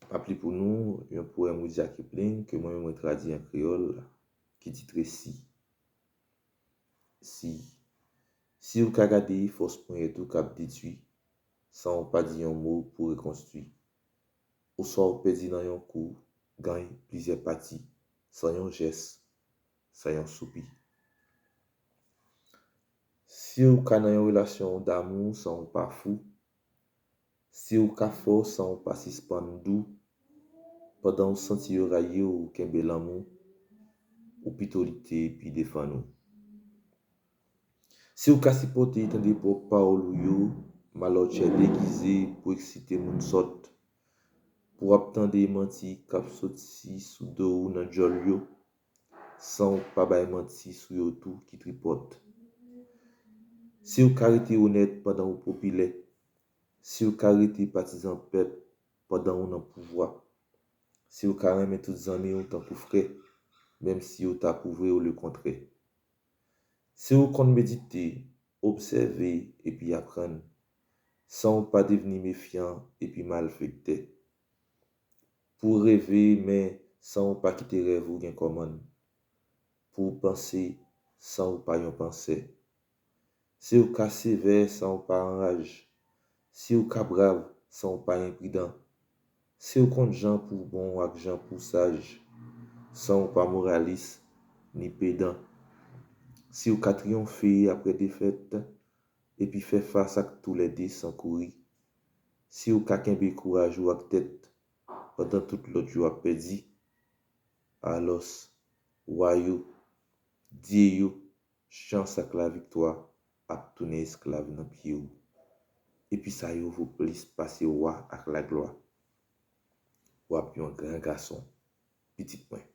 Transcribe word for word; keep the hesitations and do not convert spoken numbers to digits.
M ap li pou nou yon powèm Rudyard Kipling ke mwen menm mwen tradui an kreyòl ki titre Si. Si. Si w ka gade fòs ponyèt ou k ap detwi san w pa di yon mo pou rekonstwi, oswa w pèdi nan yon kou, ganny plizyè pati, san yon jès, san yon soupi. Si w ka nan yon relasyon damou san w pa fou, si w ka fò san w pa sispann dou, pandan w santi yo rayi w, kenbe lanmou, ou pito lite epi defann ou. Si w ka sipòte tande pwòp pawòl ou yo, malòtchè degize pou eksite moun sòt, pou w ap tande manti k ap soti sou do w nan djòl yo, san w pa bay manti sou yo tou ki tripòt. Si w ka rete onèt pandan w popilè, si w ka rete patizan pèp pandan w nan pouvwa, si w ka renmen tout zanmi w tankou frè, menm si yo ta pwouve w lekontrè. Si w konn medite, obsève epi aprann, san w pa devni mefyan epi malfektè. Pou w reve, men san w pa kite rèv ou gen kòmann. Pou w panse san w pa yon pansè. Si w ka sevè san w pa anraj. Si w ka brav san w pa enpridan. Si w konn jan pou w bon ak jan pou w saj, san w pa moralis ni pedan. Si w ka triyonfe apre defèt, epi fè fas ak toulède san kouri. Si w ka kenbe kouraj ou ak tèt, pandan tout lòt yo ap pèdi, alòs, wa yo, dye yo, chans ak laviktwa ap tounen esklav nan pye w. Epi sa yo vo plis pase wa ak laglwa. W ap yon gran gason, pitit mwen.